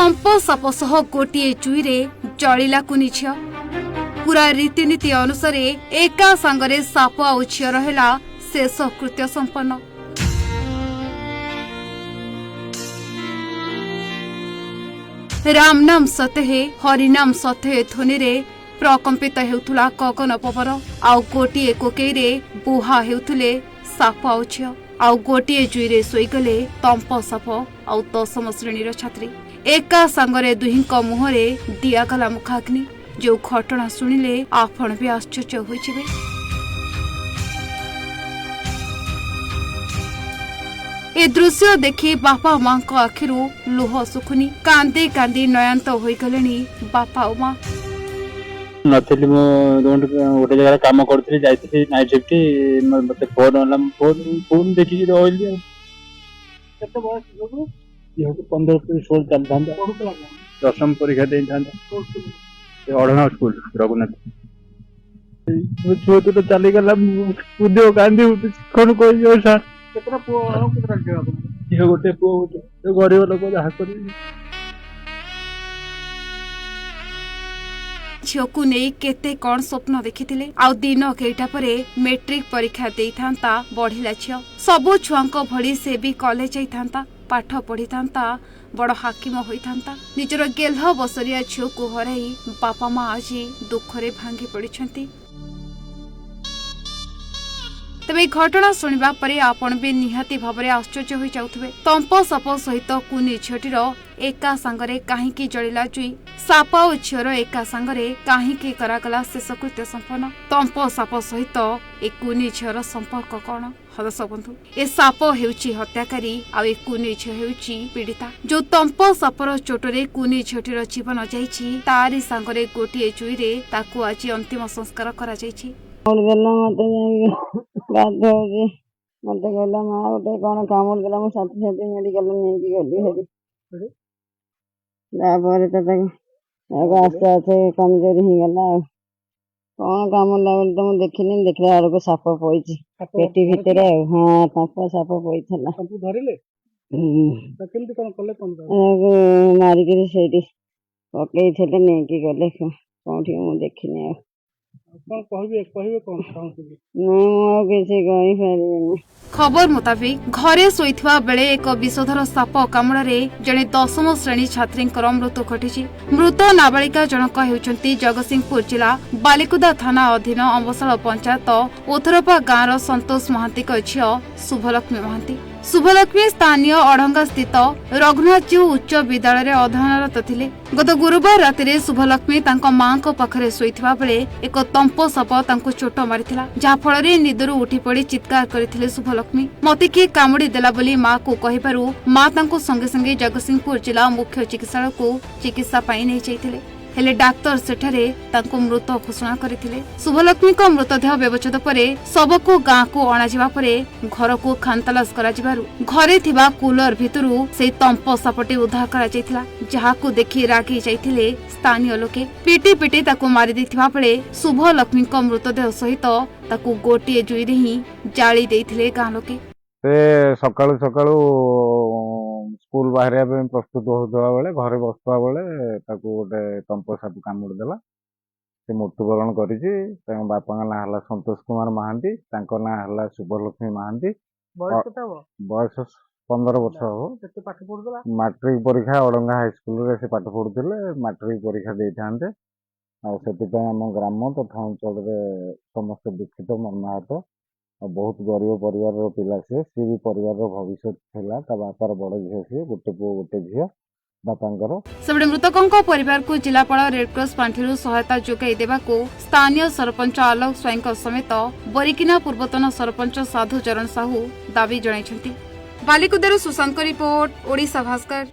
ତମ୍ପ ସାପ ସହ ଗୋଟିଏ ଜୁଇରେ ଜଳିଲା କୁନି ଝିଅ। ପୁରା ରୀତିନୀତି ଅନୁସାରେ ଏକା ସାଙ୍ଗରେ ସାପ ଆଉ ଝିଅର ହେଲା ଶେଷ କୃତ୍ୟ ସମ୍ପନ୍ନ। ରାମ ନାମ ସତ୍ୟ ହେ, ହରିନାମ ସତ୍ୟ ହେ ଧ୍ୱନିରେ ପ୍ରକମ୍ପିତ ହେଉଥିଲା ଗଗନ ପବନ। ଆଉ ଗୋଟିଏ କୋକେଇରେ ବୁହା ହେଉଥିଲେ ସାପ ଆଉ ଝିଅ। ଆଉ ଗୋଟିଏ ଜୁଇରେ ଶୋଇଗଲେ ତମ୍ପ ସାପ ଆଉ ଦଶମ ଶ୍ରେଣୀର ଛାତ୍ରୀ। ଏକା ସାଙ୍ଗରେ ଦୁହିଁଙ୍କ ମୁହଁରେ ଦିଆଗଲା ମୁଖାଗ୍ନି। ଯେଉଁ ଘଟଣା ଶୁଣିଲେ ଆପଣ ବି ଆଶ୍ଚର୍ଯ୍ୟ ହୋଇଯିବେ। ଏ ଦୃଶ୍ୟ ଦେଖି ବାପା ମାଙ୍କ ଆଖିରୁ ଲୁହ ଶୁଖୁନି। କାନ୍ଦି କାନ୍ଦି ନୟାନ୍ତ ହୋଇଗଲେଣି ବାପା ଓ ମା। ନଥିଲି ମୁଁ, ଗୋଟେ ଜାଗାରେ କାମ କରୁଥିଲି, ଯାଇଥିଲି ନାଇଟ୍ ସିଫ୍ଟ। ମତେ ଫୋନ ହେଲା, ମୁଁ ଫୋନ ଦେଖିକି ରହିଲି। ଆଉ କେତେ ବୟସ ଝିଅକୁ? ଝିଅକୁ 15 16 ଚାଲିଥାନ୍ତା। ପଢୁଥିଲା କଣ? ଦଶମ ପରୀକ୍ଷା ଦେଇଥାନ୍ତା। କୋଉ ସ୍କୁଲ? ସେ ଅଢଣା ସ୍କୁଲ, ରଘୁନାଥ। ମୋ ଝିଅ ତ ଚାଲିଗଲା, ମୁଁ ଦେହ କାନ୍ଦି ଉଠୁଛି। କଣ କହିବି ଆଉ ସାର୍? କେତେଟା ପୁଅ ଆଉ କେତେଟା ଝିଅ ଆପଣଙ୍କର? ଝିଅ ଗୋଟେ, ପୁଅ ଗୋଟେ। ଗରିବ ଲୋକ, ଯାହା କରିବି। ଝିଅକୁ ନେଇ କେତେ କଣ ସ୍ୱପ୍ନ ଦେଖିଥିଲେ। ଆଉ ଦିନ କେଇଟା ପରେ ମେଟ୍ରିକ ପରୀକ୍ଷା ଦେଇଥାନ୍ତା ବଢିଲା ଝିଅ। ସବୁ ଛୁଆଙ୍କ ଭଳି ସେ ବି କଲେଜ ଯାଇଥାନ୍ତା, ପାଠ ପଢିଥାନ୍ତା, ବଡ ହାକିମ ହୋଇଥାନ୍ତା। ନିଜର ଗେହ୍ଲ ବସରିଆ ଝିଅକୁ ହରାଇ ବାପା ମା ଆଜି ଦୁଃଖରେ ଭାଙ୍ଗି ପଡିଛନ୍ତି। ତେବେ ଏହି ଘଟଣା ଶୁଣିବା ପରେ ଆପଣ ବି ନିହାତି ଭାବରେ ଆଶ୍ଚର୍ଯ୍ୟ ହୋଇଯାଉଥିବେ। ତମ୍ପ ସାପ ସହିତ କୁନି ଝିଅଟିର ଏକା ସାଙ୍ଗରେ କାହିଁକି ଜଳିଲା ଜୁଇ? ସାପ ଆଉ ଝିଅର ଏକା ସାଙ୍ଗରେ କାହିଁକି କରାଗଲା ଶେଷକୃତ୍ୟ ସମ୍ପନ୍ନ? ତମ୍ପ ସାପ ସହିତ ଏ କୁନି ଝିଅର ସମ୍ପର୍କ କଣ? ଦର୍ଶକ ବନ୍ଧୁ, ଏ ସାପ ହେଉଛି ହତ୍ୟାକାରୀ ଆଉ ଏ କୁନି ଝିଅ ହେଉଛି ପୀଡ଼ିତା। ଯୋଉ ତମ୍ପ ସାପର ଚୋଟରେ କୁନି ଝିଅଟିର ଜୀବନ ଯାଇଛି, ତାରି ସାଙ୍ଗରେ ଗୋଟିଏ ଜୁଇରେ ତାକୁ ଆଜି ଅନ୍ତିମ ସଂସ୍କାର କରାଯାଇଛି। କାମୁଡ଼ି ଦେଲା ମତେ, ଯାଇକି ଗାଧଉଛି। ମତେ କହିଲା, ମା, ଗୋଟେ କଣ କାମୁଡ଼ି ଦେଲା। ମୁଁ ସାଥି ସାଥି ମେଡିକାଲ ନେଇକି ଗଲି ହେରି। ତାପରେ ତ ତାକୁ ଆସ୍ତେ ଆସ୍ତେ କମଜୋରି ହେଇଗଲା। ଆଉ କଣ କାମୁଡ଼ିଲା ବୋଲି ତ ମୁଁ ଦେଖିନି। ଦେଖିଲା ବେଳକୁ ସାପ ପଇଛି ସାପ ପେଟି ଭିତରେ। ଆଉ ହଁ, ତମ୍ପ ସାପ ପଇଥିଲା। ସାପକୁ ଧରିଲେ? ହୁଁ। ତ କେମିତି କଣ କଲେ କଣ ତାକୁ? ତାକୁ ମାରିକିରି ସେଇଠି ପକେଇଥିଲେ, ନେଇକି ଗଲେ କୋଉଠି ମୁଁ ଦେଖିନି। ଆଉ କଣ କହିବେ କଣ ଚାହୁଁଛନ୍ତି? ନାଇଁ, ମୁଁ ଆଉ କିଛି କହିପାରିବିନି। ଖବର ମୁତାବିକ, ଘରେ ଶୋଇଥିବା ବେଳେ ଏକ ବିଷଧର ସାପ କାମୁଡ଼ାରେ ଜଣେ ଦଶମ ଶ୍ରେଣୀ ଛାତ୍ରୀଙ୍କର ମୃତ୍ୟୁ ଘଟିଛି। ମୃତ ନାବାଳିକା ଜଣକ ହେଉଛନ୍ତି ଜଗତସିଂହପୁର ଜିଲ୍ଲା ବାଲିକୁଦା ଥାନା ଅଧୀନ ଅମ୍ବଶାଳ ପଞ୍ଚାୟତ ଓଥରପା ଗାଁର ସନ୍ତୋଷ ମହାନ୍ତିଙ୍କ ଝିଅ ଶୁଭଲକ୍ଷ୍ମୀ ମହାନ୍ତି। ଶୁଭଲକ୍ଷ୍ମୀ ସ୍ଥାନୀୟ ଅଢଙ୍ଗା ସ୍ଥିତ ରଘୁନାଥଜୀଉ ଉଚ୍ଚ ବିଦ୍ୟାଳୟରେ ଅଧ୍ୟୟନରତ ଥିଲେ। ଗତ ଗୁରୁବାର ରାତିରେ ଶୁଭଲକ୍ଷ୍ମୀ ତାଙ୍କ ମାଙ୍କ ପାଖରେ ଶୋଇଥିବା ବେଳେ ଏକ ତମ୍ପ ସାପ ତାଙ୍କୁ ଚୋଟ ମାରିଥିଲା, ଯାହାଫଳରେ ନିଦରୁ ଉଠି ପଡ଼ି ଚିତ୍କାର କରିଥିଲେ ଶୁଭଲକ୍ଷ୍ମୀ। ମତେ କିଏ କାମୁଡ଼ି ଦେଲା ବୋଲି ମାକୁ କହିବାରୁ ମା ତାଙ୍କୁ ସଙ୍ଗେ ସଙ୍ଗେ ଜଗତସିଂହପୁର ଜିଲ୍ଲା ମୁଖ୍ୟ ଚିକିତ୍ସାଳୟକୁ ଚିକିତ୍ସା ପାଇଁ ନେଇଯାଇଥିଲେ। ହେଲେ ଡାକ୍ତର ସେଠାରେ ତାଙ୍କୁ ମୃତ ଘୋଷଣା କରିଥିଲେ। ଶୁଭଲକ୍ଷ୍ମୀଙ୍କ ମୃତଦେହ ବ୍ୟବଚ୍ଛେଦ ପରେ ଶବକୁ ଗାଁକୁ ଅଣାଯିବା ପରେ ଘରକୁ ଖାନତଲାସ କରାଯିବାରୁ ଘରେ ଥିବା କୁଲର ଭିତରୁ ସେହି ତମ୍ପ ସାପଟି ଉଦ୍ଧାର କରାଯାଇଥିଲା, ଯାହାକୁ ଦେଖି ରାଗି ଯାଇଥିଲେ ସ୍ଥାନୀୟ ଲୋକେ। ପିଟି ପିଟି ତାକୁ ମାରିଦେଇଥିବା ବେଳେ ଶୁଭଲକ୍ଷ୍ମୀଙ୍କ ମୃତଦେହ ସହିତ ତାକୁ ଗୋଟିଏ ଜୁଇରେ ହିଁ ଜାଳି ଦେଇଥିଲେ ଗାଁ ଲୋକେ। ସେ ସକାଳୁ ସକାଳୁ ସ୍କୁଲ ବାହାରିବା ପାଇଁ ପ୍ରସ୍ତୁତ ହେଉଥିବା ବେଳେ, ଘରେ ବସୁଥିବା ବେଳେ ତାକୁ ଗୋଟେ ତମ୍ପ ସାପ କାମୁଡ଼ି ଦେଲା। ସେ ମୃତ୍ୟୁବରଣ କରିଛି। ତାଙ୍କ ବାପାଙ୍କ ନାଁ ହେଲା ସନ୍ତୋଷ କୁମାର ମହାନ୍ତି, ତାଙ୍କ ନାଁ ହେଲା ଶୁଭଲକ୍ଷ୍ମୀ ମହାନ୍ତି। ବୟସ କେତେ ହବ? ବୟସ 15 ବର୍ଷ ହବ। କେତେ ପାଠ ପଢୁଥିଲା? ମାଟ୍ରିକ ପରୀକ୍ଷା, ଅଡଙ୍ଗା ହାଇସ୍କୁଲରେ ସେ ପାଠ ପଢୁଥିଲେ। ମାଟ୍ରିକ ପରୀକ୍ଷା ଦେଇଥାନ୍ତେ। ଆଉ ସେଥିପାଇଁ ଆମ ଗ୍ରାମ ତଥା ଅଞ୍ଚଳରେ ସମସ୍ତେ ଦୁଃଖିତ, ମର୍ମାହତ। ଆଉ ବହୁତ ଗରିବ ପରିବାରର ପିଲା ସିଏ। ସିଏ ବି ପରିବାରର ଭବିଷ୍ୟତ ଥିଲା। ତା ବାପାର ବଡ଼ ଝିଅ ସିଏ, ଗୋଟେ ପୁଅ ଗୋଟେ ଝିଅ ବାପାଙ୍କର। ସେପଟେ ମୃତକଙ୍କ ପରିବାରକୁ ଜିଲ୍ଲାପାଳ ରେଡକ୍ରସ ପାଣ୍ଠିରୁ ସହାୟତା ଯୋଗାଇ ଦେବାକୁ ସ୍ଥାନୀୟ ସରପଞ୍ଚ ଆଲୋକ ସ୍ୱାଇଁଙ୍କ ସମେତ ବରିକିନା ପୂର୍ବତନ ସରପଞ୍ଚ ସାଧୁ ଚରଣ ସାହୁ ଦାବି ଜଣାଇଛନ୍ତି। ବାଲିକୁଦାରୁ ସୁଶାନ୍ତଙ୍କ ରିପୋର୍ଟ, ଓଡ଼ିଶା ଭାସ୍କର।